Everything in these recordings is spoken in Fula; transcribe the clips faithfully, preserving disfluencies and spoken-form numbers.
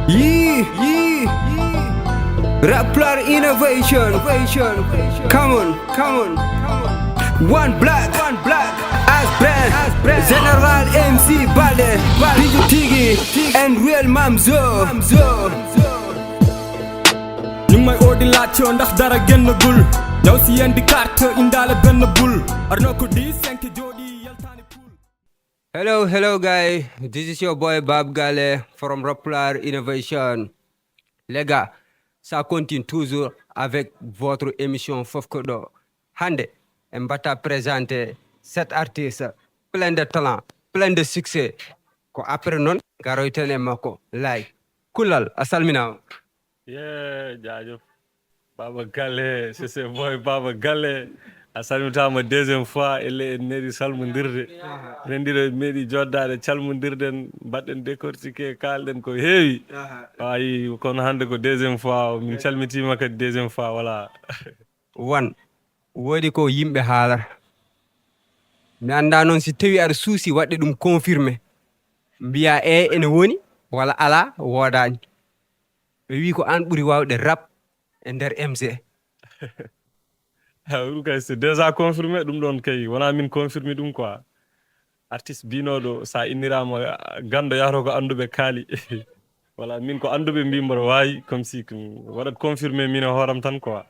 Yee, yee, yee. Rap Pulaar Innovation, innovation. Come on, come on, come on. One Black, one Black. As brand, as brand. Général M C Balde, Balde. Bijou Tigi, and Real Mamzo. Ñu ngi may oo di laajte ndax dara génnagul. Ñëw si yéen di carte indaale benn bul. Arno ko di cinq jooɗi yaltaani pool. Hello, hello, guy. This is your boy Bab Gale from Rap Pulaar Innovation. Les gars, ça continue toujours avec votre émission Fof Ko Ɗo. Hannde, en mbatta présenter cet artiste plein de talent, plein de succès. Ko après noon, garoyten e makko. Lay, Kulal, a salminaama. Yee, jaajëf. Baba Galle, c'est ce boy Baba Galle. A salmitaama deuxième fois, elle en meeɗi salmondirde. Renndiro en meeɗi joddaade, calmondirɗen, mbaɗɗen décortiquer, kaalɗen ko heewi. Ayi, kono hannde ko deuxième fois, min calmitiima kadi deuxième fois, voilà. Wan, woodi ko yimɓe haalata. Mi anndaa noon si tawi aɗa suusi waɗde ɗum confirmé. Mbiyaa ee ene woni, walla alaa, woodaani. Ɓe wii ko aan ɓuri waawde rap e nder M C. Ah, ɗum kay c'est déjà confirmé, ɗum ɗoon kay wonaa min confirmé ɗum quoi. Artiste biinooɗo so a inniraama ganndo yahata ko annduɓe kaali. Voilà, min ko annduɓe mbii mboɗo waawi, comme si ko mi waɗat confirmé min e hooram tan quoi.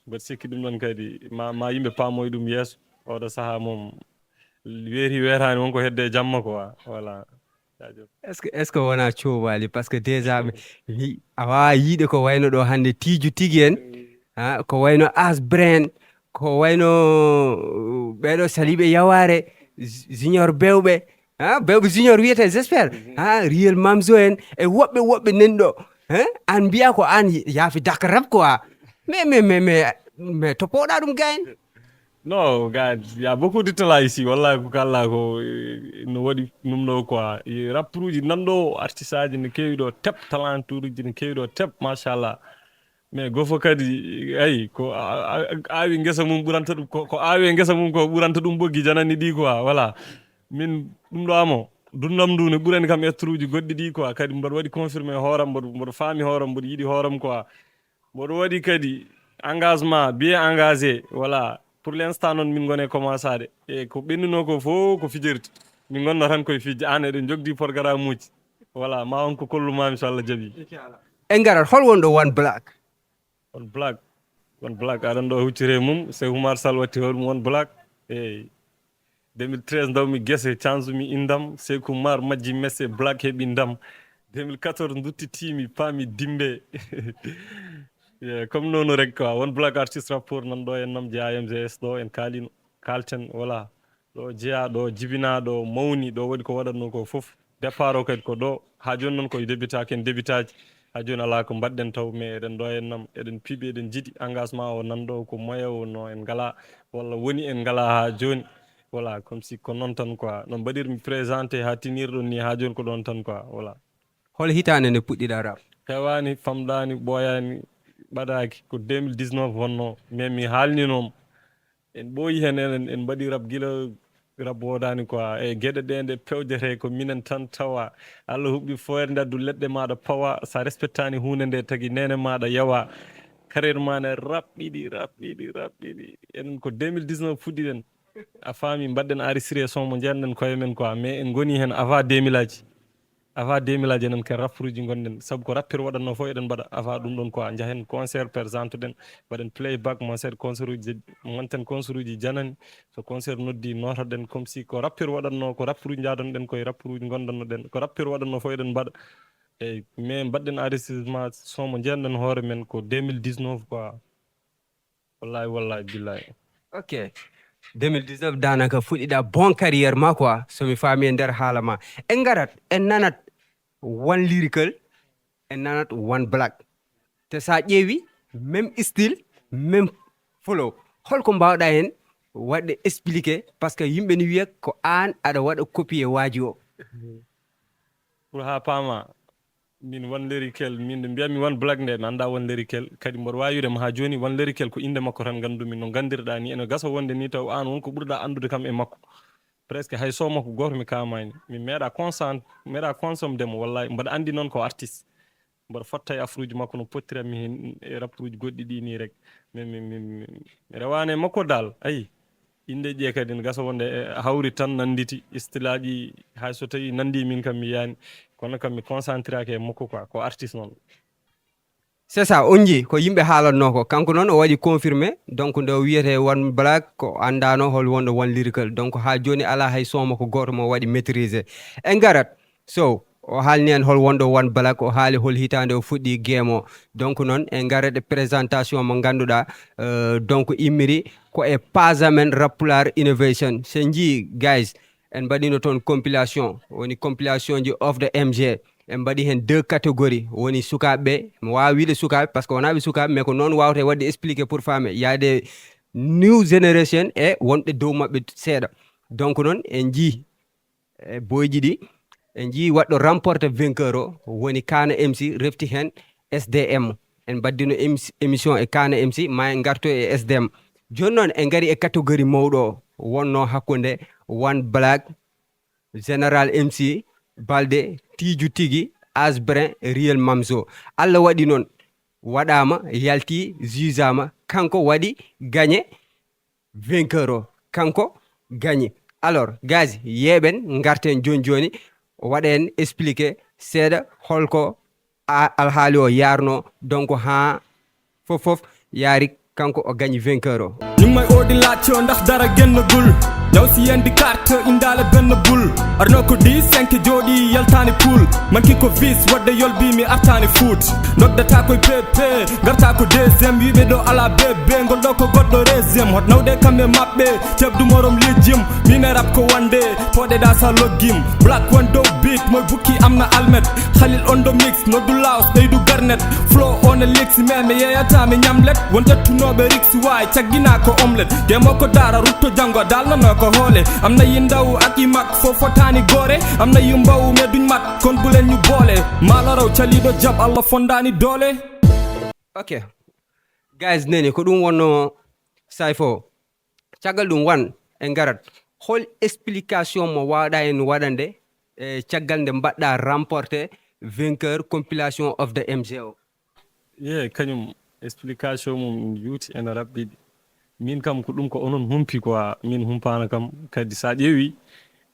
Mboɗo sikki ɗum ɗoon kadi ma, ma yimɓe paamoy ɗum yeeso. Oɗo sahaa moom weeti weetaani wonko hedde e jamma quoi. Voilà. Jaajëf. Est-ce que, est-ce que wonaa coobaali? Parce que déjà, mi, a waawaa yiide ko wayno ɗo hannde Tiiju Tigi en, ha, ko wayno As Brain, ko wayno, uh, ɓeeɗo Saliiɓe Yawaare, J-, Junior Bewɓe, ha, Bewɓe Junior wiyetee, j'espère, ha, Real Mamzo en, e woɓɓe, woɓɓe nan ɗo, hein? Aan mbiyaa ko aan yaafi dak rap quoi. Mais, mais, mais, mais, mais toppooɗaa ɗum, gaayen. Non, gars, il y a beaucoup de talent ici. Wallahi, ko kala ko, eh, no waɗi ɗum ɗo quoi. E rap uji nan ɗo, artiste aji ne keewi ɗo tep, talent uji ne keewi ɗo tep, machallah. Mais gofo kadi, ay, ko a-, a-, a-, aawi ngesa mum ɓuranta ɗum, ko, ko aawi e ngesa mum ko ɓuranta ɗum ɓoggi janani ɗi quoi, voilà. Min ɗum ɗo amo, dundam ndu ne ɓurani kam etturuji goɗɗi ɗi quoi. Kadi mboɗo waɗi confirmé hooram, mboɗo, mboɗo faami hooram, mboɗo yiɗi hooram quoi. Mboɗo waɗi kadi engagement bien engagé, voilà. Pour l'instant noon min ngone commencade. E ko ɓennuno ko fof ko fijirde. Min ngonno tan koye fijde. Aan eɗen jogdi programme uji. Voilà, ma on ko kollumami so Allah jaɓi. En ngarat, hol wonɗo One Black? One Black. One Black, aɗa ɗo huccire mum. Cheikh Oumar Sall watti hoɗum One Black. Eyyi. Deux mille treize ndawmi gese, canzumi indam. Cheikh Oumar majji messe, Black heɓi ndam. Deux mille quatorze nduttitiimi, paami dimbe. Yeah, comme noonu rek quoi. One Black artiste rapport nan ɗo en nam, J A M G S ɗo en kaalino. Kalten, voilà. Ɗo jeyaa, ɗo jibinaa, ɗo mawni, ɗo waɗi ko waɗatnoo ko fof. Départ o kadi ko ɗo. Haa jooni noon koye débutaaki en, débutaaji. Haa jooni alaa ko mbaɗɗen taw, mais eɗen ɗo en nam, eɗen piɓi, eɗen njiɗi engagement o nan ɗo, ko moyen o no en ngalaa, walla woni en ngalaa haa jooni. Voilà, comme si ko noon tan quoi. No mbaɗirmi présenté haa tinirɗon ni, haa jooni ko ɗoon tan quoi, voilà. Hol hitaande nde puɗɗiɗaa rap? Heewaani, famɗaani, ɓooyaani, ɓadaaki. Ko deux mille dix-neuf wonnoo, mais mi haalninooma. En ɓooyi heen, enen en mbaɗi rap gila rap woodaani quoi. E geɗe ɗe nde pewjetee ko minen tan tawa. Allah huɓɓi fooyre nde addu leɗɗe maaɗa pawa. So a respectaani huunde nde tagi neene maaɗa yawa. Carrière maa ne rap ɗiɗi, rap ɗiɗi, rap ɗiɗi. Enen ko deux mille dix-neuf fuɗɗiɗen. A faami, mbaɗɗen enregistré son mo njeyanɗen koye men quoi. Mais en ngoni heen avant deux mille aji. Avant deux mille aji enen ken rapperuji ngonɗen, sabu ko rappeur waɗatno fof eɗen mbaɗa avant ɗum ɗon quoi. Njahen concert, présente ɗen, mbaɗen playback, monten concert uji, monten concert uji janani. So concert noddi, notoɗen comme si ko rappeur waɗatno, ko rapperuji njadonɗen koye, rapperuji ngondannoɗen, ko rappeur waɗatno fof eɗen mbaɗa. Eyyi, mais mbaɗɗen enregistrement son mo njeyanɗen hoore men ko deux mille dix-neuf quoi. Wallahi, wallahi, billahi. Ok. Deux mille dix-neuf daanaka fuɗɗiɗa bon carrière ma quoi, so mi faami e nder haala ma. En ngarat, en nanat One Lyrical, en nanat One Black. Te sa ƴeewi, même style, même flow. Holko mbawɗa hen waɗde expliqué? Parce que yimɓe ni wiya ko aan aɗa waɗa copier waaji o. Pour haa paama, min One Lyrical, min nde mbiyatmi One Black nde, mi anndaa One Lyrical. Kadi mboɗo waawi wiide ma haa jooni, One Lyrical ko innde makko tan nganndumi, no nganndirɗaa ni. Ene gasa wonde ni taw aan won ko ɓurɗaa anndude kam e makko. Presque hay son makko gooto mi kaamaani. Mi meeɗaa constant, mi meeɗaa consommé de mo, wallahi. Mboɗo anndi noon ko artiste. Mboɗo fotta e afruuji makko no pottiranmi heen e rappuuji goɗɗi ɗi nii rek. Mi, mi, mi, mi, mi rewaani e makko dal. Ayi, innde ƴee kadi ne gasa wonde e hawri tan nannditi. Istilaaji hay so tawii nanndii min kam mi yaani. Kono kam mi concentraki e makko quoi. Ko artiste noon. C'est ça, on njii ko yimɓe haalatnoo ko. Kanko noon o waɗi confirmé, donc nde o wiyetee One Black ko anndaano hol wonɗo One Lyrical. Donc haa jooni alaa hay son makko gooto mo waɗi maîtrisé. En ngarat, so o haalni en hol wonɗo One Black, o haali hol hitaande o fuɗɗi game o. Donc noon en ngarat e présentation mo ngannduɗaa, euh, donc immiri ko e page amen Rap Pulaar Innovation. So en njii guys, en mbaɗino toon compilation, woni compilation ji of the M G. En mbaɗi heen deux catégories, woni sukaaɓe ɓe, mi waawa wiyde sukaaɓe parce que wonaa ɓe sukaaɓe, mais ko noon waawata waɗde expliqué pour faame. Il y a des new generation e wonɓe dow maɓɓe seeɗa. Donc noon en njii e boyji ɗi, en njii waɗɗo remporté vainqueur o woni Kaana M C, refti heen S D M. En mbaddino émis- émission e Kaana M C, ma en ngarto e S D M. Jooni noon en ngari e catégorie mawɗo o, wonnoo hakkunde One Black, Général M C, Balde, Tiiju Tigi, Asbrin, Riel Mamso. Allah waɗi noon, waɗaama, yalti, jugeaama, kanko waɗi gagné vainqueur o, kanko gagné. Alors guys, yeeɓen, ngarten jooni jooni, o waɗa en expliqué seeɗa holko a- alhaali o yaarno, donc haa fof fof yaari, kanko o gagné vainqueur o. Ñu ngi may oo di laajte ndax dara génnagul. Daw si yéen di carte indaale benn bul. Arno ko di cinq jooɗi yaltaani pool. Man ki ko vis wadde yol bi mi artaani foot. Noddataa koy P P, ngartaa ko deuxième. Wiɓe ɗo ala bébé, ngol ɗo ko goɗɗo deuxième. Hot nawde kamɓe maɓɓe, ceeb du morom lijjim. Mine rap ko wande, pooɗe ɗa sa loggim. Black one dow beat, mooy bukki am na almet. Khalil on the mix, noddu laos, ɓeydu garnet. Flow on a leaks, mais mi yeeyata mi ñamlet. Won ƴettunooɓe riks waay, caggina ko omlet. Demo ko dara, rutto janngo, dalnano ko hoole. Am na yi ndaw ak yi mag, fof fotaani goore. Am na yu mbaw, mais duñ mat, kon bu leen ñu boole. Maa la raw, caliiɗo jab, Allah fondaani doole. Ok. Guys, nani ko ɗum wonno Sayfo. Caggal ɗum wan en ngarat. Hol explication mo waawɗa en waɗande e caggal nde mbaɗɗa remporté vainqueur compilation of the M G O? Ye, kañum explication mum juuti ene raɓɓiɗi. Min kam ko ɗum ko onon humpi quoi, min humpaana kam. Kadi sa ƴeewi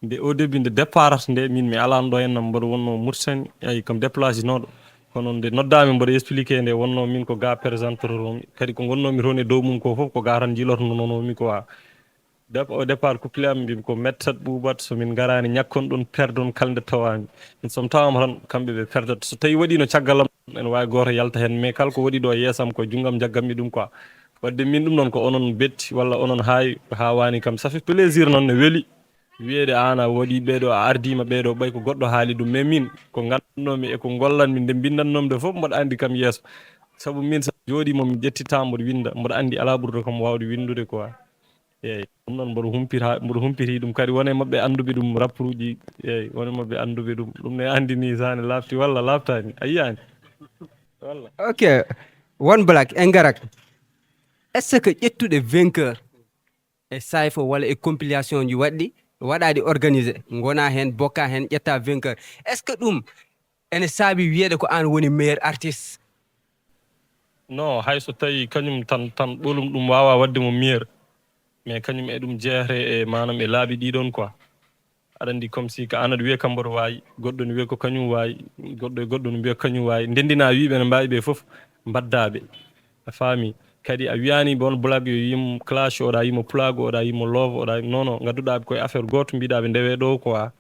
nde au début nde départat nde, min mi alaano ɗo henna, mboɗo wonno Mauritanie, eyi kam déplacé nooɗo. Kono nde noddaami mboɗo expliqué nde wonno min ko ga présenteur toon, kadi ko ngonnomi toon e dow mum ko fof ko ga tan jiilotononomi quoi. Dep- au départ couplet am mbimi ko mettat ɓuuɓat, so min ngaraani ñakkon ɗon perdon kala nde tawaami. Min so mi tawaama tan kamɓe ɓe perdat. So tawi waɗiino caggal am, ene waawi gooto yalta heen, mais kala ko waɗi ɗo yeeso am ko junngo am njaggatmi ɗum quoi. Wadde min ɗum noon ko onon betti walla onon haawi, ko haawaani kam. Ça fait plaisir noon, ne weli. Wiyeede aan a waɗi ɓeeɗo, a ardiima ɓeeɗo, ɓay ko goɗɗo haali ɗum. Mais min, ko nganndunomi e ko ngollanmi nde mbinndannomi ɗo fof, mboɗo anndi kam yeeso. Sabu min so jooɗiima mi ƴettitaa mboɗo winnda, mboɗo anndi alaa ɓurɗo kam waawde winndude quoi. Eeyi, ɗum noon mboɗo humpita, mboɗo humpiti ɗum kadi won e maɓɓe annduɓe ɗum rappuuji, eeyi, won e maɓɓe annduɓe ɗum. Ɗum ne anndi ni sani laaɓti walla laaɓtaani, a yiyaani? Walla? Ok, One Black en ngarat. Est ce que ƴettude vainqueur e sayfo walla e compilation ji waɗɗi waɗaɗi organisé, gona heen, bokka heen, ƴetta vainqueur, est ce que ɗum ene saabi wiyeede ko aan woni meilleur artiste? Non, hay so tawi kañum tan tan ɓolum ɗum waawaa waɗde mo meilleur. Mais kañum e ɗum jeeyata e maanaam e laabi ɗii ɗoon quoi. Aɗa anndi comme si ko aan aɗa wiya kam mboɗo waawi, goɗɗo ne wiya ko kañum waawi, goɗɗo e goɗɗo ne mbiya ko kañum waawi. Ndenndinaa wiiɓe ne mbaawi ɓe fof, mbaddaaɓe. A faami? Kadi a wiyaani bon blague yo yim clash oɗa yimo pulaagu oɗa yimo love oɗa non non, ngadduɗaaɓe koye affaire gooto mbiɗaaɓe ndewee ɗo quoi.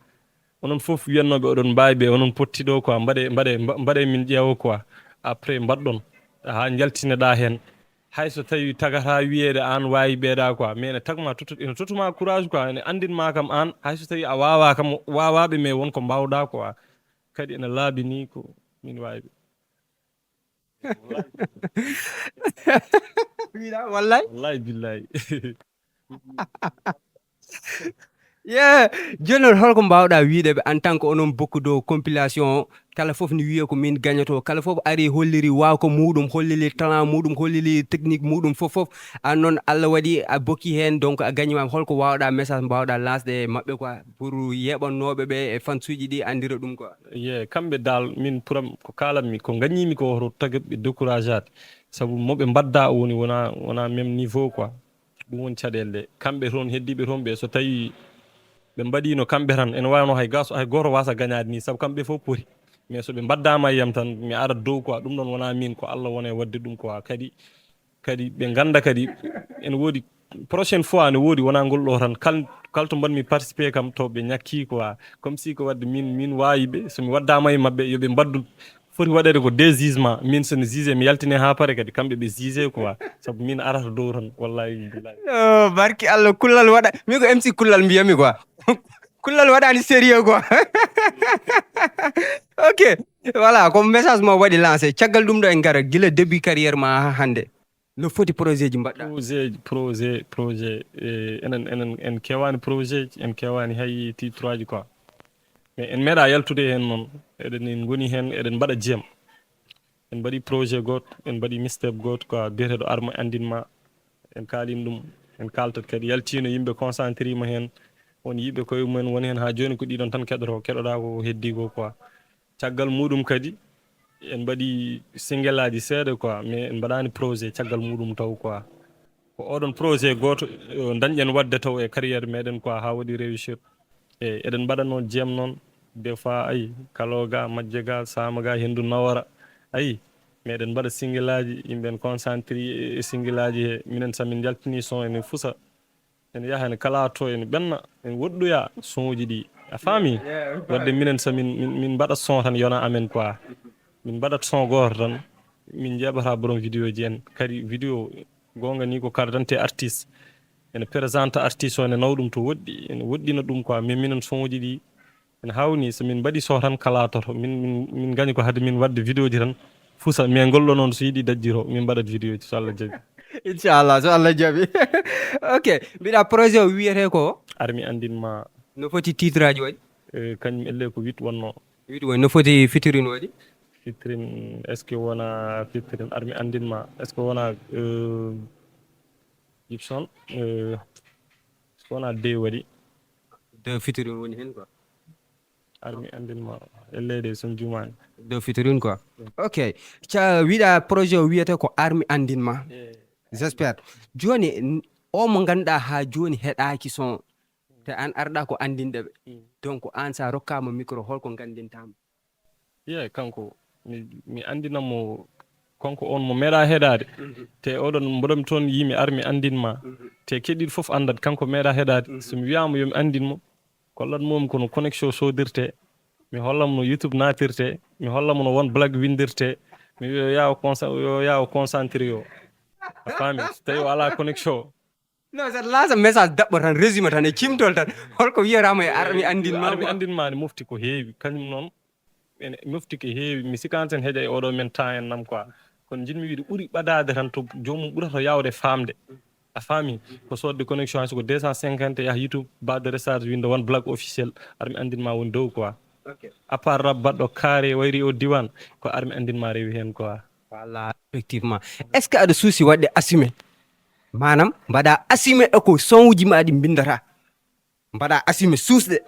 Onon fof wiyannooɓe oɗon mbaawi ɓe, onon potti ɗo quoi, mbaɗe mbaɗe mbaɗe min ƴeewa quoi. Après mbaɗɗon haa njaltineɗaa heen. Hay so tawi tagata wiyeede aan waawi ɓeeɗa quoi, mais ene tagma toto ene totuma courage quoi, ene anndinma kam aan hay so tawi a waawaa kam waawaaɓe mais won ko mbaawɗa quoi. Kadi ene laabi ni ko min waawi ɓe. Wiɗa wallay. Wallahi billahi. Ye, jooni noon holko mbaawɗa wiide ɓe en tant que onon bokkudo compilation o, Kala fof ne wiya ko min gañoto, kala fof ari holliri waawka muɗum, holliri talent muɗum, holliri technique muɗum fof fof. An noon Allah waɗi a bokki heen, donc a gañimaama. Holko waawɗa message mbaawɗa lancede e maɓɓe quoi, pour yeɓannooɓe ɓe e fansuuji ɗi anndira ɗum quoi? Ye, kamɓe dal, min puram ko kaalatmi, ko gañiimi ko hoto taga ɓe découragade. Sabu mo ɓe mbadda o woni wona, wona même niveau quoi. Ɗum woni caɗeele ɗe. Kamɓe toon heddiiɓe toon ɓe, so tawi ɓe mbaɗiino kamɓe tan, ene waawno hay gas, hay gooto waasa gañaade ni, sabu kamɓe fof poti. Mais so ɓe mbaddaama e yam tan, mi ara dow quoi, ɗum ɗoon wona min, ko Allah woni e waɗde ɗum quoi. Kadi, kadi ɓe ngannda kadi, ene woodi prochaine fois, ne woodi wona ngol ɗo tan. Kal-, kala to mbaɗmi participer kam, to ɓe ñakki quoi. Comme si ko waɗde min, min waawi ɓe, so mi waddaama e maɓɓe, yo ɓe mbaddu foti waɗeede ko déjugement. Min so mi juge, mi yaltine haa pare kadi, kamɓe ɓe juge quoi. Sabu min arata dow tan, wallahi billahi. Oh, barki Allah, kullal waɗa. Min ko M C kullal mbiyami quoi. Kullal waɗani sérieux quoi. Ok. Voilà, ko message mo waɗi lancé. Caggal ɗum ɗo en ngara gila début carrière ma haa hannde. No foti projet ji mbaɗɗa? Projet, projet, projet. Eh, enen, enen, en kewaani projet ji, en kewaani hay titre aji quoi. Mais en meeɗa yaltude heen noon. Eɗen en ngoni heen, eɗen mbaɗa jiyam. En mbaɗi projet gooto, en mbaɗi mixtape gooto quoi, biyeteeɗo Ar Mi Anndin Ma. En kaalin ɗum, en kaaltat kadi. Yaltiino, yimɓe concentré ma heen. Won yiɓe koye mumen woni heen haa jooni ko ɗiɗon tan keɗoto, keɗoɗa ko heddi ko quoi. Caggal muɗum kadi, en mbaɗi single aji seeɗa quoi, mais en mbaɗaani projet caggal muɗum taw quoi. Ko oɗon projet gooto, eh, dañɗen waɗde taw e carrière meɗen quoi, haa waɗi réussir. Eyi, eɗen mbaɗa noon jiyam noon, des fois, ayi, Kalo ga, Majje ga, Sama ga, Hendu Nawara, ayi, meɗen mbaɗa single aji, yimɓe en concentré e single aji he, minen so min njaltini son ene fusa, ene yaha, ene kala to, ene ɓenna, ene woɗɗoya son uji ɗi, a faami? Yeah, yeah, wadde minen so min, min, min mbaɗa son tan yona amen quoi, min mbaɗat son gooto tan, min njeeɓata borom vidéo ji en, kadi vidéo goonga ni ko carte d'identité artiste, ene présente artiste o, ene nawa ɗum to woɗɗi, ene woɗɗina ɗum quoi, mais minen son uji ɗi, ene hawni, so min mbaɗi son tan kala toto, min, min, min gañi ko hade min waɗde vidéo ji tan, fusa, mais ngol ɗo noon so yiɗi dajjiro, min mbaɗat vidéo ji, so Allah jaɓi. Inchallah, so Allah jaɓi. Ok, mbiɗa projet o wiyete ko? Ar Mi Anndin Ma. No foti titre aji waɗi? Eh, kañum elle ko huit wonno. Huit woni, no foti featuring waɗi? Featuring, est-ce que wona featuring Ar Mi Anndin Ma? Est-ce que wona, euh, Gibson? Euh, est-ce que wona deux waɗi? Deux featuring woni heen quoi. Ar Mi Anndin Ma, elle de son jumaani. Deux featuring quoi. Ok. Ca wiɗa projet o wiyete ko Ar Mi Anndin Ma. Eh. J'espère. Jooni, n-, o mo ngannduɗaa haa jooni heɗaaki son. Te an arɗa ko anndinɗo ɓe. Mm. Donc an sa rokkaama micro, holko nganndintaama? Ye, kanko, mi, mi anndinan mo, kanko on mo meeɗa heɗaade. Mhm. Te oɗon mboɗon toon yimi Ar Mi Anndin Ma. Mhm. Te keɗiiɗo fof anndat kanko meeɗa heɗaade. Mhm. So mi wiyaama yo mi anndin mo, kollat mo kono connexion sodirte. Mi hollam no YouTube naatirte. Mi hollam no won blague winndirte. Mi wiya yo yaa o consa-, yo yaa o concentré o. A faami? So tawi o alaa connexion. Non, saɗa laasa message daɓɓo tan, résumé tan e cimtol tan. Holko wiyatama e Ar Mi Anndin Ma? Ar Mi Anndin Ma ne mofti ko heewi. Kañum noon, ene mofti ko heewi. Mi sikani sen heƴa e oɗo men temps en nam quoi. Kono njiɗmi wiide ɓuri ɓadaade tan to joomum ɓurata yawde faamde. A faami? Ko soodde connexion hay so ko deux cent cinquante yaha YouTube, barre de recharge, winnda won blague officiel, Ar Mi Anndin Ma woni dow quoi. Ok. À part rap baɗɗo carré wayri o diwan, ko Ar Mi Anndin Ma rewi heen quoi. Voilà, effectivement. Est-ce que aɗa suusi waɗde assumé? Maanaam, mbaɗa assumé e ko son uji ma ɗi mbinndata. Mbaɗa assumé suusɗe,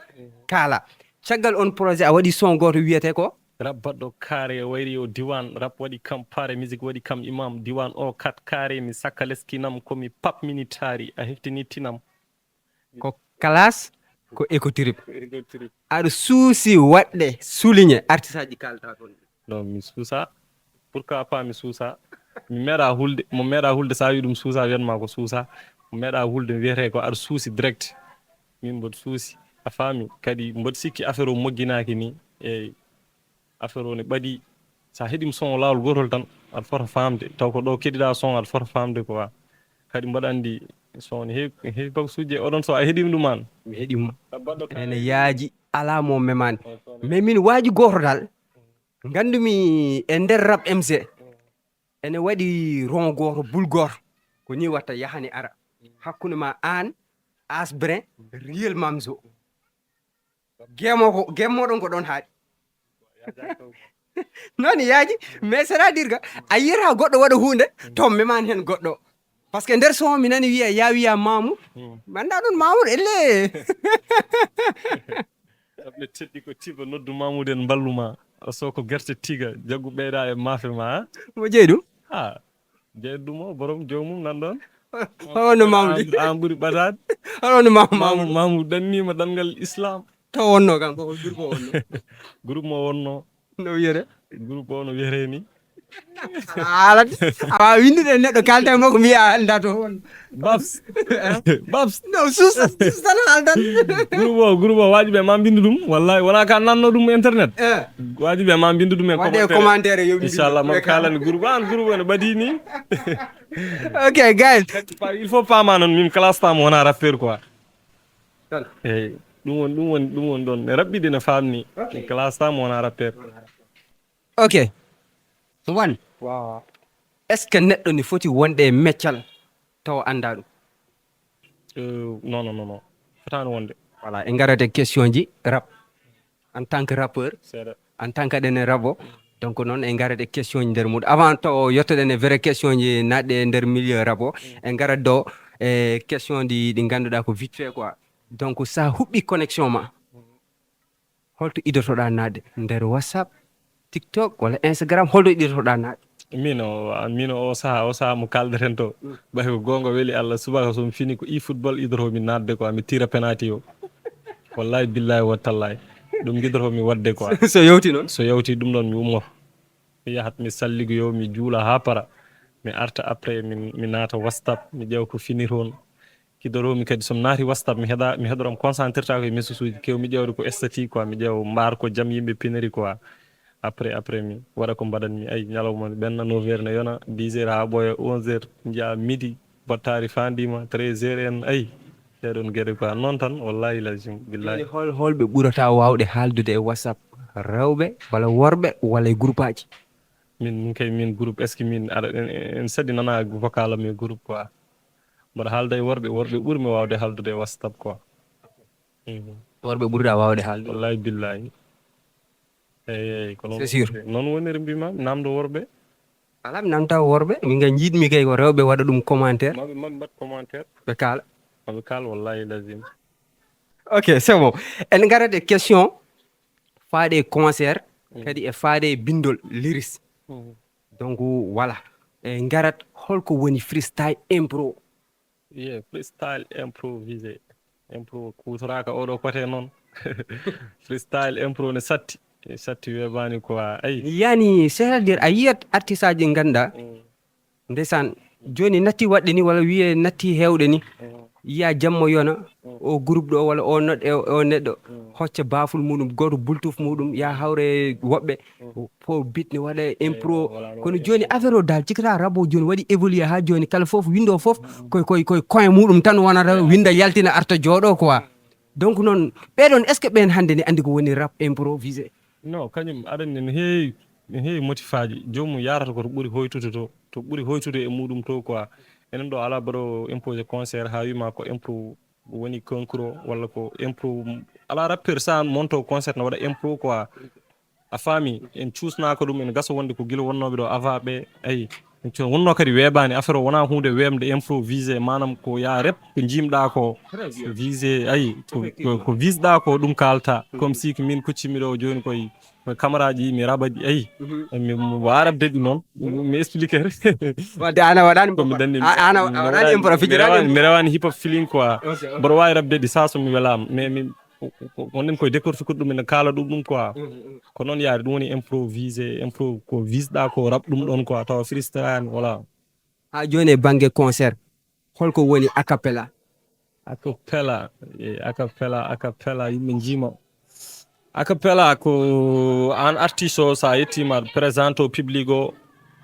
kaala. Caggal on projet, a waɗi son gooto wiyete ko? Rap baɗɗo carré, wayri o diwan, rap waɗi kam pare, musique waɗi kam imam, diwan o kat carré, mi sakka leskinam, ko mi pap mini taari, a heftini tinam. Ko classe, ko éco trip. Éco trip. Aɗa suusi waɗde souligné artiste aji kalta toon? Non, mi suusa. Pourquoi pas mi suusa? Mi meeɗa hulde, mo meeɗa hulde, sa wi ɗum suusa, wiyatma ko suusa. Mo meeɗa hulde, mi wiyete ko aɗa suusi direct. Min mboɗo suusi, a faami? Kadi mboɗo sikki affaire o mogginaaki ni. Eyi. Affaire o ne ɓadi, sa heɗima son o laawol gootol tan, aɗa fota faamde. Taw ko ɗo keɗiɗa son, aɗa fota faamde quoi. Kadi mboɗo anndi son ne heewi, heewi baksuuji e oɗon son, a heɗima ɗum an? Mi heɗima. A baɗɗo ka ene yaaji, alaa mo memaani. Mais min waaji gooto dal, nganndumi e nder rap M C, ene waɗi rond gooto, boule gooto. Ko ni watta yahani ara. Hakkunde ma aan, Asbrin, Riel Mamzo. Gemo ko, gemmoɗon ko ɗon haaɗi. Non yaaji, mais c'est-à-dire que a yiyata goɗɗo waɗa hunde, to memani hen goɗɗo. Parce que nder son mi nani wiya ya wiya Mamour. Mi annda ɗon Mamour elle. Ɗaɓɓe teɗɗi ko tiba noddu Mamour en mballuma. O so ko gerte tiga jaggu ɓeyda e maafe ma. Mo jeyi ɗum? Ha. Jeyi ɗum o borom jomum nan ɗon. Hono Mamour. An ɓuri ɓadaade. Hono Mamour. Mamour Mamour ɗannima ɗanngal Islam. To wonno kan ko groupe o wonno? Groupe mo wonno. No wiyete? Groupe o no wiyete ni. Alat awa windude neɗɗo kalta e makko mbiya anda to won. Babs. Babs. No susa susa tan haldan. Groupe o groupe o wajiɓe ma mbindu ɗum wallahi wona ka nanno ɗum internet. Eh, Wajiɓe ma mbindu ɗum e waɗde commentaire yo mbindu. Inchallah ma kalani groupe an groupe o no ɓadi ni. Ok guys. Il faut pama noon min classe tamo wona rappeur quoi. Tan. Eyyi ɗum woni ɗum woni ɗum woni ɗon ne raɓɓiɗi ne famni. Ok. Classe tamo wona rappeur. Ok. One. Wawa. Est-ce que neɗɗo ni foti wonde e meccal tawa anda ɗum? Euh, non non non non. Fotani wonde. Voilà en garate question ji rap en tant que rappeur, Seeɗa. En tant que ɗene rabo. Donc noon en garate question ji nder muɗum avant to yettoɗen e vrai question ji naɗɗe e nder milieu rabo. En garat ɗo e question ɗi ɗi ngannduɗaa ko vite fait quoi. Donc sa huɓɓi connexion ma, holto idotoɗa naatde nder WhatsApp, TikTok walla Instagram, holto idotoɗa naatde? Min o min o saha o saha mo kalɗeten to. Ɓay ko goonga weli Allah subaka somi fini ko e football idotomi naatde quoi mi tira penalty o. Wallahi billahi wattallahi. Ɗum gidotomi waɗde quoi. So yewti noon? So yawti ɗum ɗon mi ummoto. Mi yahat mi salligoyo mi juula ha para. Mi arta après mi mi naata WhatsApp mi ƴeewa ko fini toon. Kidoromi kadi somi naati WhatsApp mi heɗa mi heɗoram concentré ta ko e message uji kewmi ƴeewde ko statut quoi mi ƴeewa mbar ko jam yimɓe piniri quoi. Après après mi waɗa ko mbaɗanmi ay ñalawma ɓenna neuf heures ne yona dix heures ha ɓooya onze heures njiya midi bottari fandima treize heures en ay. Ɗeɗon geɗe quoi noon tan wallahi lazim billahi. Hol holɓe ɓurata wawde haaldude e WhatsApp, rewɓe walla worɓe walla e groupe aji? Min min kay min groupe est ce que min aɗa en saɗi nana vocal am e groupe quoi. Mboɗo haalda e worɓe worɓe ɓurmi wawde haaldude e WhatsApp quoi. Worɓe ɓurɗa wawde haalde? Wallahi billahi. Eyyi eyyi ko noon. C'est sûr. Noon woniri mbima namdo worɓe. Ala mi namta worɓe min ga jiɗmi kay ko rewɓe waɗa ɗum commentaire. Maɓe maɓe mbaɗ commentaire. Ɓe kaala. Maɓe kaal wallahi lazim. Ok c'est bon. En garat e question faade e concert, kadi e faade e bindol lyrics. Donc voilà. En garat holko woni freestyle impro? Ye freestyle improvisé. Impro kutoraka oɗo côté noon. Freestyle impro ne satti. Ne satti webani quoi ay. Yani c'est-à-dire a yiyat artiste aji ganduɗa ndeysaan, joni natti waɗde ni walla wiye natti hewde ni. Yiya jamma yona o groupe ɗo walla o neɗɗo o neɗɗo hocca baful muɗum goto bultuf muɗum ya hawre woɓɓe fo bit ne waɗa impro. Kono joni affaire o dal cikkata rabo joni waɗi évolué ha joni kala foof windo foof koy koy koy coin muɗum tan wonata winda yaltina arta jooɗo quoi. Donc noon ɓeɗon est ce que ɓen hande ne andi ko woni rap improvisé? Non kañum aɗa anndi no heewi no heewi motifaji joomum yarata ko to ɓuri hoytude to to ɓuri hoytude e muɗum to quoi. Enen ɗo ala baɗo imposé concert ha wima ko impro woni concours o walla ko impro. Ala rappeur sa monto concert no waɗa impro quoi. A faami en cuusnaaka ɗum ene gasa wonde ko gila wonnooɓe ɗo ava ɓe ayi. Wonno kadi weeɓaani affaire o wonaa huunde weeɓde improvisé maanaam ko yaa rep ko njiimɗaa ko. Visé ayi ko visɗaa ko ɗum kaalta comme si ko min kuccimmi ɗo jooni koye koye camaraaji mi raɓaɗi ayi. Mi waawi rabde ɗi noon mi expliqué. Wadde an a waɗani Ko mi danni an a waɗani improvisé mi rewani hip hop feeling quoi. Mboɗo waawi rabde ɗi saa so mi welaama mais mi ko nden koye décortiquer ɗum ene kaala ɗum ɗum quoi. Ko noon yaari ɗum woni improvisé impro ko visɗa ko rap ɗum ɗon quoi tawa freestyle voilà. Ha joni e banggue concert holko woni acapella? Acapella e acapella acapella yimɓe jiima. Acapella ko an artiste o sa yettima présente o public o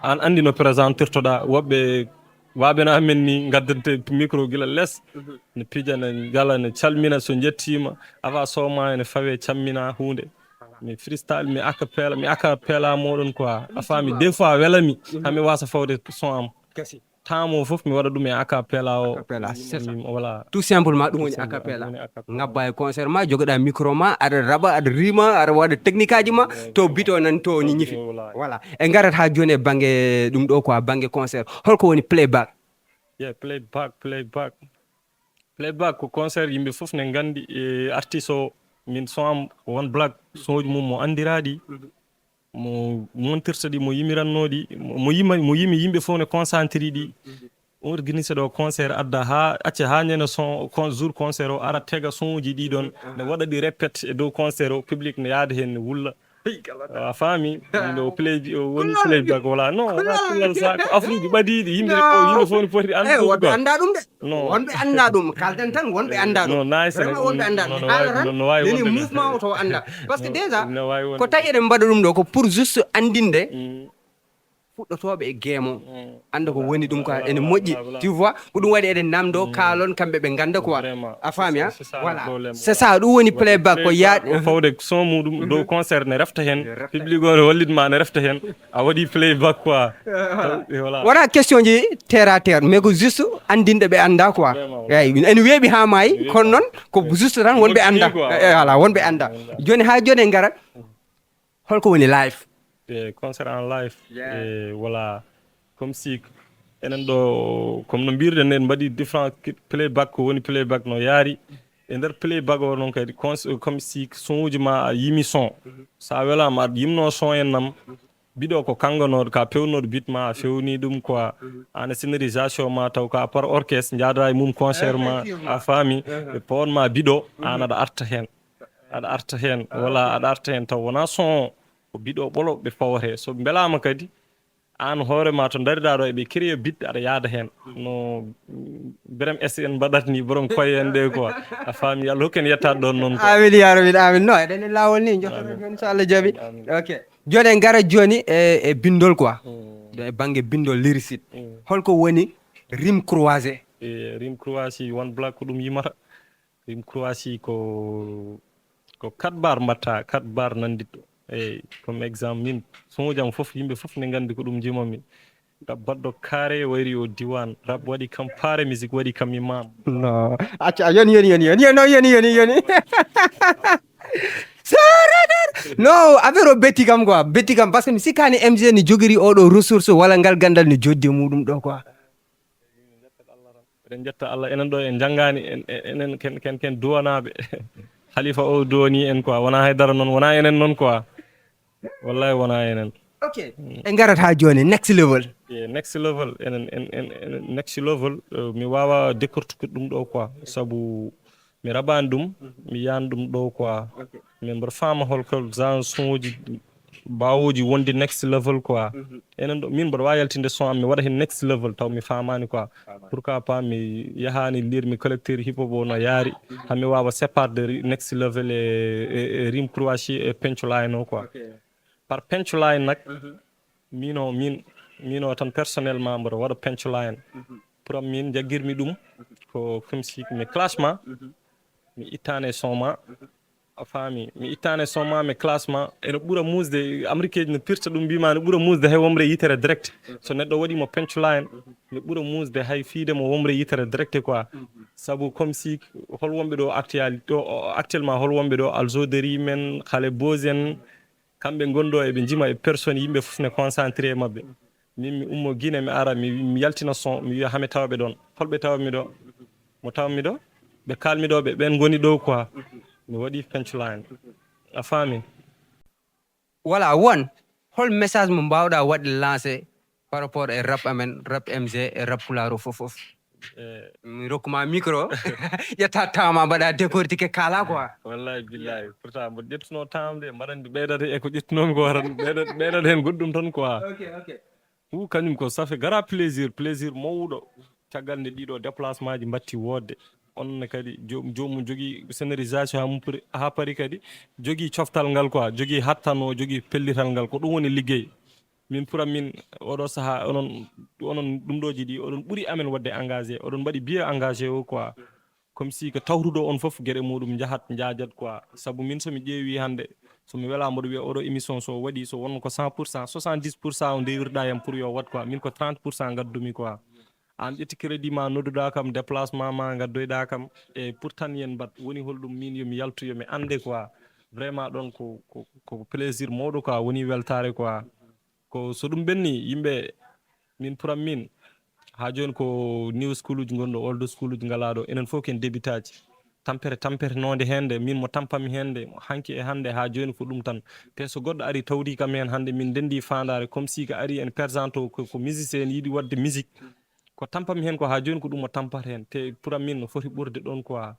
an andi no présentirtoɗa woɓɓe waɓe no amen ni gaddante micro gila less. Ne pija ne jala ne calmina so jettima awa soma ene fawe cammina hunde. Mi freestyle mi acapella mi acapella moɗon quoi a faami des fois welami hami wasa fawde son am. temps o fof mi waɗa ɗum e acapella o. Acapella, c'est ça. Voilà. Tout simplement, ɗum woni acapella. Ngabba e concert ma, jogoɗa micro ma, aɗa raɓa, aɗa rima, aɗa waɗa technique aji ma, to bito nan to ni ñifi. Voilà. En garat ha joni e bange ɗum ɗo quoi, bange concert. Holko woni playback? Yeah, playback, playback. Playback ko concert, yimɓe fof ne nganndi e artiste o. Min son am one black, soñuuji mum mo anndiraɗi, mo montirta ɗi, mo yimiranno ɗi, mo yima mo yimi yimɓe fof ne concentré ɗi. Organise ɗo concert, adda ha acca ha ñande son con- jour concert o, ara tega soñuuji ɗi ɗon, ne waɗa ɗi répète e dow concert o, public ne yaada heen ne wulla. A faami? Ɗo play o woni playback wala non wala kullal sa ko afruji ɓadiɗi, yimɓe yimɓe fof ne poti andude. Wonɓe annda ɗum de. Non, wonɓe annda ɗum, kalden tan wonɓe annda ɗum. Non, nice. Vraiment wonɓe annda ɗum. Haala tan neni mouvement o to annda. Parce que déjà ko tawi eɗen mbaɗa ɗum ɗo ko pour juste anndinde fuɗɗotooɓe e geemo annda ko woni ɗum quoi, ene moƴƴi. Tu vois, ko ɗum waɗi eɗen namdo kaalon kamɓe ɓe ngannda quoi. A faami? A voilà, c'est ça, ɗum woni playback ko yaade. Fawde son muɗum dow concert ne refta heen, public o ne wallit ma ne refta heen, a waɗi playback quoi. Voilà. Wona question ji terre à terre, mais ko juste anndinde ɓe annda quoi. Eyyi, en weeɓi ha maayi, kono noon ko juste tan wonɓe annda. Voilà, wonɓe annda. Joni ha joni en ngarat holko woni live? E concert en live. E voilà, comme si enen ɗo comme no mbirɗen en mbaɗi différent playback, ko woni playback no yaari. E nder playback o noon kadi comme si sonuji ma a yimi son, sa welama aɗa yimno son en nam, biɗo ko kannganoɗo ka pewnoɗo bit ma a fewni ɗum quoi. An e sonorisation ma taw ka par orchestre jaada e mum concert ma. A faami? Ɓe pawan ma biɗo, an aɗa arta heen. Aɗa arta heen wala aɗa arta heen taw wona son o, ko biɗo ɓolo ɓe pawate. So ɓe mbelama kadi an hoore ma to dariɗa ɗo eɓe créer bit aɗa yaada heen no Birame S en mbaɗat ni borom koye en ɗe quoi. A faami? Yo Allah hokku en yettaade ɗon noon quoi. Amin ya rabbil amin. No eɗen e laawol ni jotoɗen joni so Allah jaɓi. Ok, joni en ngarat joni e e bindol quoi. Ɗo e banggue bindol lyrique, holko woni rime croisé? E rime croisé one black ko ɗum yimata. Rime croisé ko ko quatre bar mbatta, quatre bar nanditɗo. Eyyi, comme exemple min sonuji am fof yimɓe fof ne nganndi ko ɗum njimanmi. Ɗa baɗɗo carré wayri o diwan, rap waɗi kam paare, musique waɗi kam imam. No, acca, yoni yoni yoni yoni yoni yoni yoni yoni. No, affaire o betti kam quoi, betti kam parce que mi sikkani M G ne jogiri oɗo ressource wala ngal gandal ne joddi e muɗum ɗo quoi. Eɗen njetta Allah, enen ɗo en njanngaani, enen ken ken ken duwanaaɓe. Halifa o duwanii en quoi, wonaa hay dara noon, wonaa enen noon quoi. Wallahi wonaa enen. Ok, en ngarat haa jooni, next level. Yeah, next level, enen en en en next level, eh, mi waawaa décortiquer ɗum ɗo quoi, sabu mi raɓaani ɗum, mi yiyaani ɗum ɗo quoi. Min mboɗo faama hol ko genre son uji baawooji wonde next level quoi. Enen ɗo min mboɗo waawi yaltinde son am mi waɗa heen next level taw mi faamaani quoi. Pourquoi pas mi yahaani lire mi collecteur hip hop o no yaari, haa mi waawa séparde next level e e rime croisé e punchline o quoi. Par punchline nak, min o min min o tan personnellement mboɗo waɗa punchline. Pour am min jaggirmi ɗum ko comme si mi clash ma, mi ittaani e son ma. A faami? Mi ittaani e son ma, mi clash ma. Ene ɓura muusde, américain ji no pirta ɗum, mbima ne ɓura muusde hay womre yitere direct. So neɗɗo waɗi mo punchline, ne ɓura muusde hay fiide mo womre yitere direct quoi. Sabu comme si hol wonɓe ɗo actuali ɗo actuellement, hol wonɓe ɗo Alzo Deri men, Khale Boz en, kamɓe ngonɗo eɓe njima e personne, yimɓe fof ne concentré e maɓɓe. Min mi ummo Guinée mi ara mi mi yaltina son, mi wiya hami tawɓe ɗon. Holɓe tawmi ɗo? Mo tawmi ɗo? Ɓe kalmi ɗo ɓe ɓen ngoni ɗo quoi. Mi waɗi punchline. A faami? Voilà, won hol message mo mbawɗa waɗde lancé par rapport e rap amen, rap M G e rap pulaar o fof fof? Eh, mi rokkuma micro ƴetta tawma mbaɗa décortiqué kala quoi. Wallahi billahi, pourtant mboɗo ƴettuno temps de, mbaɗa anndi ɓeydata e ko ƴettunomi ko tan ɓeydata ɓeydata heen goɗɗum tan quoi. Ok, ok. Ou kañum ko ça fait gara plaisir, plaisir mawɗo. Caggal nde ɗiɗo déplacement ji mbatti woodde, on ne kadi joom joomum jogii sonorisation haa mum pari haa pari kadi jogii coftal ngal quoi, jogii hattan o, jogii pellital ngal, ko ɗum woni liggey. Min pour am min oɗo saha onon onon ɗum ɗo jiɗi oɗon ɓuri amen waɗde engagé, oɗon mbaɗi bien engagé o quoi. Comme si ko tawtuɗo on fof geɗe muɗum njahat njaajat quoi. Sabu min somi ƴeewi hannde somi wela mboɗo wiya oɗo émission so waɗi so wonno ko cent pour cent, soixante-dix pour cent o ndewirɗa yam pour yo waɗ quoi, min ko trente pour cent ngaddumi quoi. An ƴetti crédit ma, nodduɗa kam, déplacement ma, gaddoyɗa kam. E pourtant yen mbat, woni holɗum min yo mi yaltu, yo mi annde quoi. Vraiment ɗon ko, ko, ko plaisir mawɗo quoi, woni weltare quoi. Ko so ɗum ɓenni, yimɓe, min pour am min, ha joni ko new school uji gonɗo, old school uji ngala ɗo. Enen fof ken débutaji. Tampere, tampere nonde hende, min mo tampami hende, hanki e hande ha joni ko ɗum tan. Te so goɗɗo ari tawdi kam hen hande, min ndendi fandare, comme si ko ari en présente ko, ko musicien yiɗi wadde musique. Ko tampami hen ko ha joni ko ɗum o tampata hen. Te pour am min no foti ɓurde ɗon quoi.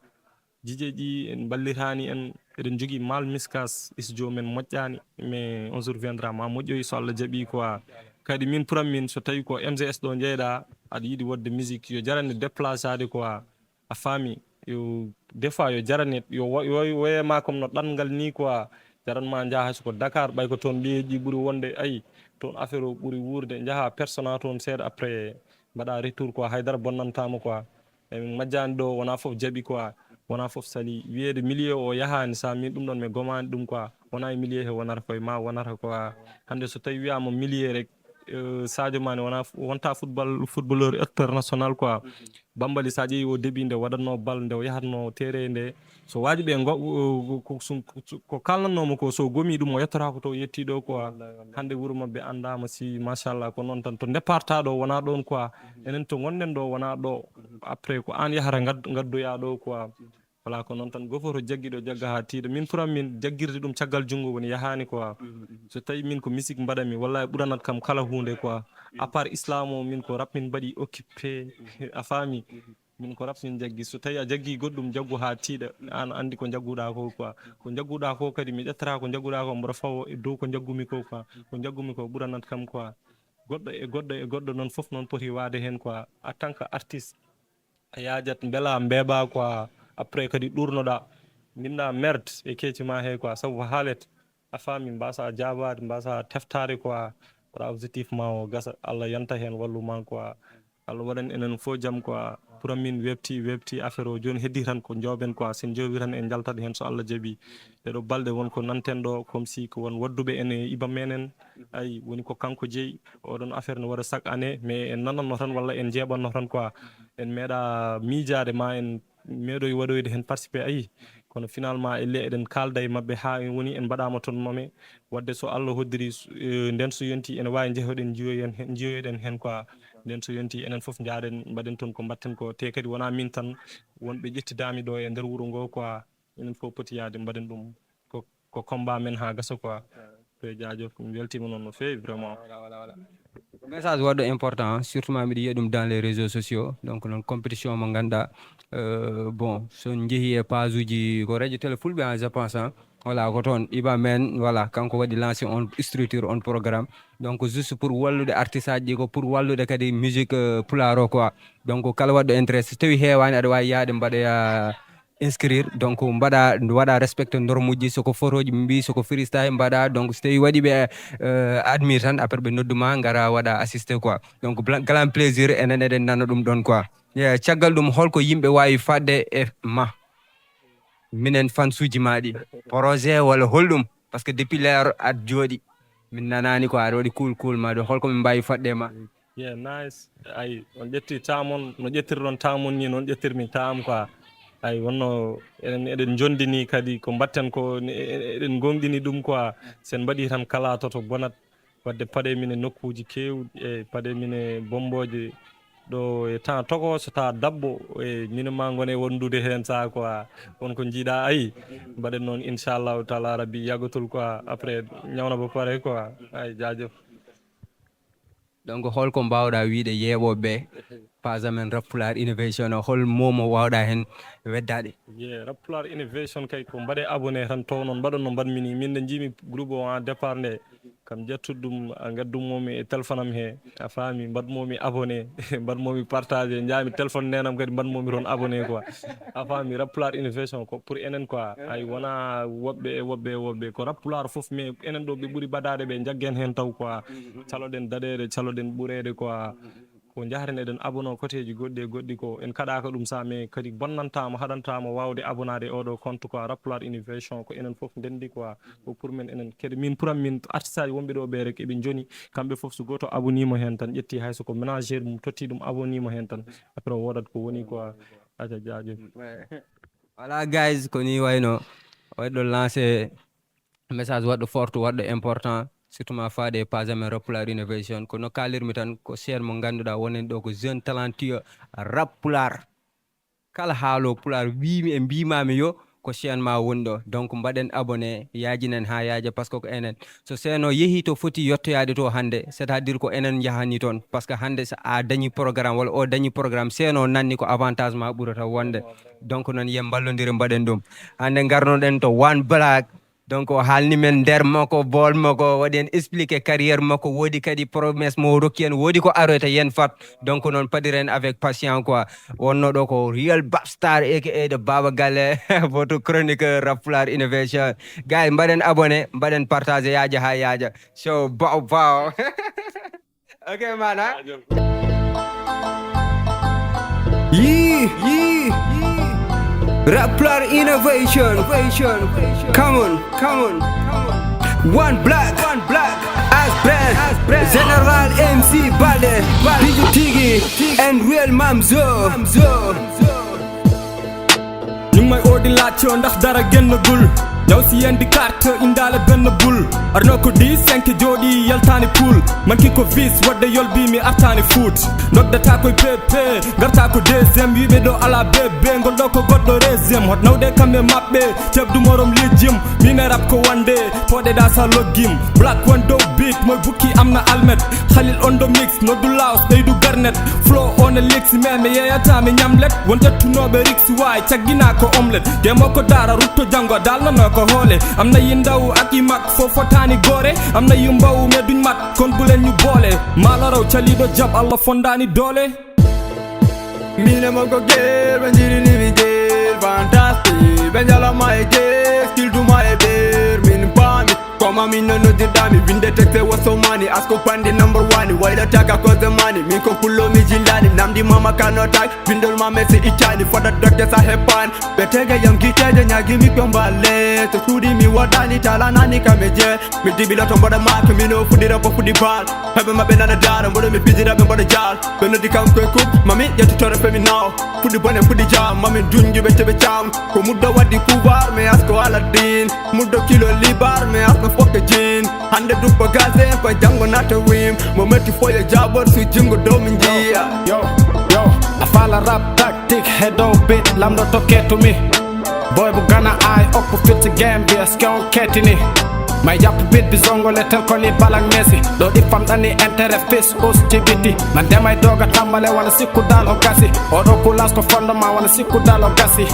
Jijeji en ballitani en, eɗen jogui mal miskas, studio men moƴƴani, mais un jour viendra ma moƴƴoy so Allah jaaɓi quoi. Kadi min pour am min so tawi ko M G S ɗo jeyɗa, aɗa yiɗi wadde musique, yo jarane déplacade quoi. A faami? Yo, des fois yo jarane, yo wo-, yo woye ma comme no ɗanngal ni quoi. Jaran ma njaha soko Dakar, ɓay ko toon liyeji ɓuri wonde, ayi, toon affaire o ɓuri wuurde, njaha persona toon seeɗa, après mbaɗa retour quoi, haydara bonnantama quoi. E min majjani ɗo, wona fof jaaɓi quoi, wona fof sali. Wiyede milieu o yahani, sa min ɗum ɗon mi gomani ɗum quoi. Wona e milieu he wonata koye ma, wonata quoi. Hande so tawi wiyama milieu rek, euh, Sadio Mané wona f-, wonta football, footballeur international quoi. Bambali, sa ƴeewi o début nde waɗatno bal, nde o yahatno terrain nde, so waji ɓe ngo-, ko, ko, ko, ko kalnannomo ko, so gomi ɗum o yettorako to yetti ɗo quoi. Hande wuro mabɓe andama si, machallah, ko noon tan. To départa ɗo wona ɗon quoi. Enen to gonɗen ɗo wona ɗo. Après ko an yahata ngad-, ngaddoya ɗo quoi. Voilà, ko noon tan. Gofoto jaggi ɗo, jagga ha tiiɗa. Min pour am min jaggirde ɗum caggal junngo woni yahani quoi. So tawi min ko musique mbaɗami, wallahi ɓuranat kam kala hunde quoi. À part islam o, min ko rap min mbaɗi occupé. A faami? Min ko rap min jaggi. So tawi a jaggi goɗɗum, jaggu ha tiiɗa. An andi ko jagguɗa ko quoi. Ko jagguɗa ko kadi mi ƴettata ko jagguɗa ko mboɗo fawo e dow ko jaggumi ko quoi. Ko jaggumi ko ɓuranat kam quoi. Goɗɗo e goɗɗo e goɗɗo noon fof noon poti waade heen quoi. En tant que artiste, a yaajat, mbela, mbeeɓa quoi. Après kadi ɗurnoɗa, mbinda merde e keeci ma he quoi. Sabu haalet, a faami, mbasa jaabaade, mbasa teftaade quoi. Wala objectif ma o gasa, Allah yanta heen, wallu ma quoi. Allah waɗan enen fof jam quoi. Pour min weɓti, weɓti affaire o, jooni heddi tan ko jooben quoi. Sen joobi tan en jaltat heen so Allah jaɓi. Ɗeɗo balɗe won ko nanten ɗo, comme si ko won wadduɓe en e iba menen. Ay, woni ko kanko jeyi. Oɗon affaire no waɗa chaque année, mais en nananno tan walla en jeeɓanno tan quoi. En meeɗa miijaade ma en meeɗoy waɗoyde heen participé, ayi. Kono finalement, elle, eɗen kaalda e maɓɓe haa en woni en mbaɗaama toon nome. Wadde so Allah hoddiri, eh, nden so yonti ene waawi njehoɗen njiyoyen heen, njiyoyoɗen heen quoi. Nden so yonti enen fof njaaɗen mbaɗen toon ko mbaɗten ko. Te kadi wonaa min tan wonɓe ƴettidaami ɗo e nder wuro ngo quoi. Enen fof poti yaade mbaɗen ɗum. Ko, ko combat men haa gasa quoi. Te jaajëf, mi weltiima noon no feewi vraiment. Voilà, voilà, voilà. Ko message waɗɗo important, surtout ma mbiɗa yiya ɗum dans les réseaux sociaux. Donc noon compétition mo ngannduɗaa, euh, bon, so on njehi e page uji, ko radio télé fulɓe en, je pense, hein. Voilà, ko toon Iba Men, voilà, kanko waɗi lancé on structure, on programme. Donc juste pour wallude artiste aji ɗi, ko pour wallude kadi musique, euh, pulaar o quoi. Donc kala waɗɗo intérêt, so tawi heewaani, aɗa waawi yaade mbaɗoya inscrire, donc mbaɗa, waɗa respecté norme uji, soko photo ji mbi, soko freestyle mbaɗa, donc so tawi waɗi ɓe, euh, admis tan, après ɓe noddu ma, ngara waɗa assisté quoi. Donc bla-, grand plaisir, enen eɗen nana ɗum ɗon quoi. Eh, caggal ɗum, holko yimɓe waawi fadde e ma? Minen fans uji ma ɗi, projet walla holɗum? Parce que depuis l'heure aɗa jooɗi, min nanaani quoi, aɗa waɗi cool cool ma ɗo, holko min mbaawi fadde e ma? Yeah, nice. Ay, on ƴetti taamon, no ƴettirɗon taamon ni, noon ƴettirmi taam quoi. Ay, wonno eɗen, eɗen njondini kadi ko mbatten ko, ne-, e-, e-, eɗen ngoongɗini ɗum quoi. Sen mbaɗi tan kala toto bonat. Wadde paɗe min e nokkuuji keewɗi, e paɗe min e Bombooje ɗo e temps tokooso, temps dabbo, e min ma ngone wondude heen saa quoi. Won ko njiiɗa, ayi, mbaɗen noon inchallahu taala rabbi yagotol quoi. Après, ñawna ba pare quoi. Ay, jaajëf. Donc, holko mbaawɗa wiyde yeeɓooɓe ɓe, page amen Rap Pulaar Innovation o, hol mot mo waawɗa heen weddaade? Yeah, Rap Pulaar Innovation kay ko mbaɗe abonné tan, to noon mbaɗon no mbaɗmi ni. Min nde njiimi groupe o en départ nde, kam ƴettude ɗum, a ngaddumomi e téléphone am he, a faami, mbaɗmomi abonné, mbaɗmomi partagé, njaami téléphone nenam kadi mbaɗmomi toon abonné quoi. A faami, Rap Pulaar Innovation ko pour enen quoi. Ay, wona woɓɓe e woɓɓe e woɓɓe, ko Rap Pulaar fof, mais enen ɗo ɓe ɓuri baɗaade ɓe njaggen heen taw quoi. Caloɗen daɗeede, caloɗen ɓureede quoi. ko njahren eɗen abonné côtéji goɗɗi e goɗɗi ko en kaɗaka ɗum sa, mais kadi bonnantama, haɗantama wawde abonné e oɗo compte quoi, Rap Pulaar Innovation, ko enen fof ndendi quoi, ko pour men enen kadi, min pour am min artiste aji wonɓe ɗo ɓe rek eɓe joni, kamɓe fof so goto abonné mo hen tan, ƴetti hayso ko ménagère mum totti ɗum abonné mo hen tan, après o wodat ko woni quoi. Aca, jaajëf. Voilà guys, ko ni wayno waɗɗo lancé message waɗɗo fort, waɗɗo important, surtout ma faade e page amen Rap Pulaar Innovation. Ko no kalirmi tan, ko chaîne mo ngannduɗaa wonen ɗo ko jeune talentueux rap pulaar. Kala haalo pulaar wiimi e mbimami yo ko chaîne ma woni ɗo. Donc mbaɗen abonné, yaajinen ha yaaja, parce que ko enen, so chaîne o yeehi to foti yettoyaade to hannde, c'est-à-dire ko enen njahani toon, parce que hannde so a dañi programme walla o dañi programme, chaîne o nanni ko avantage ma ɓurata wonde. Donc noon yen mballodire mbaɗen ɗum. Hannde ngarnoɗen to One Black. Donc o haalni men nder makko, bool makko, waɗi en expliqué carrière makko, woodi kadi promesse mo o rokki en, woodi ko aroyta yen fat. Donc noon padiren avec patient quoi. Wonno ɗo ko Real Babstar aka the Baba Galle, votre chroniqueur Rap Pulaar Innovation. Guys, mbaɗen abonné, mbaɗen partagé, yaaja ha yaaja. So bow bow. Okay, man, huh? Yee, yee, Rap Pulaar Innovation, innovation. Come on, come on. One Black, One Black, As Brand, As Brand. Général M C Balde, Bijou Tigi, and Real Mamzo. Ñu ngi may oo di laajte ndax dara génnagul. Yow si yéen di carte indaale benn bul. Arno ko di cinq jooɗi yaltaani pool. Man ki ko vis wadde yol bi mi artaani foot. Noddataa koy P P, ngartaa ko deuxième. Wiɓe ɗo ala bébé, ngol ɗo ko goɗɗo deuxième. Hot nawde kamɓe maɓɓe, ceeb du morom lijjim. Min e rap ko wande, pooɗe ɗa sa loggim. Black one dow beat, mooy bukki am na almet. Khalil on the mix, noddu Laos, ɓeydu garnet. Flow on a leaks, mais mi yeeyata mi ñamlet. Won ƴettunooɓe riks waay, caggina ko omlet. Demo ko dara, rutto janngo, dalnano ko hoole. Am na yi ndaw ak yi mag, fof fotaani goore. Am na yu mbaw, mais duñ mat, kon bu leen ñu boole. Maa la raw, caliiɗo jab, Allah fondaani doole. Mine mo ko gel, ɓe njiɗini mi gel, fantastique. Ɓe njalama e gel, skiltuma e ɓeer, min paami. Koma min no noddirɗa mi, winde texte wo somani, asko pandi number one, waylata ka ko zamani. Min ko kullo mi jillani, namdi mama kano tak, bindol ma mesi ittani, fota dokke sa heppani. Ɓe tege yam giteje ñaagi mi ko mballe, to suuɗi mi woɗani, talanani kam e jeel. Mi dibiloto mboɗo maaka, min o fuɗɗira ko fuɗi baal. Heɓe maɓɓe nana daara, mboɗo mi fijira ɓe mboɗo jaal. Ɓe noddi kam koye kub, mami ƴettu toro femi naw. Fuɗi bone fuɗi jam, mami dunju ɓe teɓe cam. Ko muddo waddi pouvoir, mais asko Aladdin. Muddo kilo libar, mais asko fokke jin. Hande duppo gaze, ko janngo nata wim. Mo metti foye jabor, su jungo dow mi njiya. Yo, yo, a fala rap tactique, head on beat, lamɗo to ketumi. Boy bu gana ay okku fit si game bi, est-ce que on ketini? May jàpp beat bi zongole tel ko ni balak Messi. Ɗo ɗi famɗani intérêt fis us ci biti. Man demay doga tambale wala sikku dal o gasi. Oɗo kulas ko fondement wala sikku dal o gasi.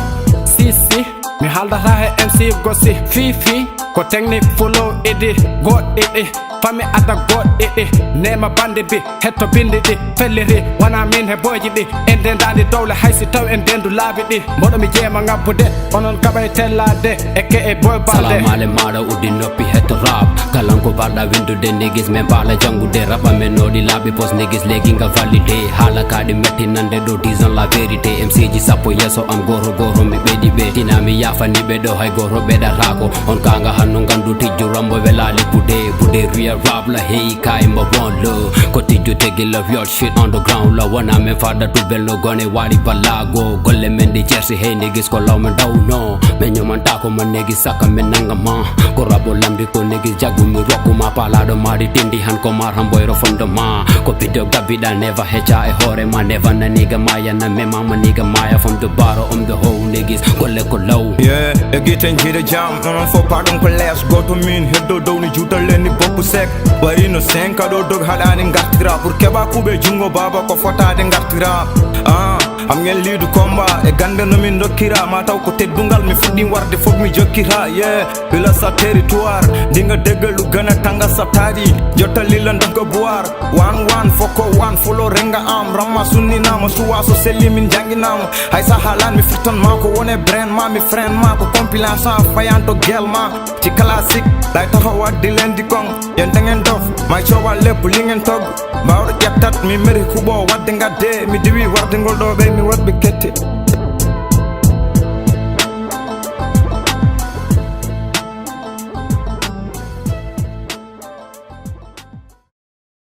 Si si, mi haldata he M C gosi. Fi fi, ko technique flow idi, goɗɗiɗi. Fami adda goɗɗiɗi, nema bandi bi. Hetto bindi ɗi felliri, wona min he boyji ɗi. En ndendani dowle, hay si taw en ndendu laabi ɗi. Mboɗo mi jeema ngabbude, onon kaɓay tellade, ekke e boy balde. Salamale maɗa uddi noppi hetto rap. Kalan ko barɗa windude niggas, men paala janngude rap amen noɗi laaɓi pos niggas, leegi nga valide. Haala kaɗi mettinande ɗo, disons la vérité. M C ji sappo yeeso am, goto goto mi ɓeydi ɓe. Tina mi yaafani ɓe ɗo, hay goto ɓeɗatako. On kanga hanno gandu tijju rambo welali bude. Bude real rap la hey kay mbo won lo. Ko tijju tegi la real shit on the ground la, wona men fada tubel no gone wari balago. Golle men ɗi jersi hey niggas ko law men dawno. Men ñomantako ma niggas saka men nanga ma. Ko rabo lamdi ko niggas jaggu mi rokku ma palaɗo mari tindi han ko mar han boyro fondo ma. Ko piddo gabbiɗa never hecca e hoore ma, never na nigga maya na me mama nigga maya from the bottom of the whole niggas. Golle ko law. Yeah, e gite jiiɗe jam, onon fof paɗon ko les. Goto min heddo dow ni juutal len ni boppu sek. Wari no cinq aɗo dog haɗani gartira pour keɓa kuuɓe jungo baba ko fotade gartira. Ah, am ngen liidu combat e gande no min dokkira, ma taw ko teddungal mi fuɗɗi warde fof mi jokkira. Yeah, bila sa territoire, dinga deggal ɗu gana tanga sa taari. Jotta lilla donka buwar. Wan wan foko wan folo renga am, ramma sunninama suwa so selli min janginama. Hay sa haalan mi firtan ma ko wone brand ma, mi friend ma ko compilation fayanto gel ma. Ci classique, lay taxaw waddi leen di kong. Yéen da ngeen dof, May cowa lebbo lingen toggo. Mbawɗo ƴettat mi meri kuɓo wadde ngadde. Mi diwi warde ngol ɗo ɓe mi waɗɓe kette.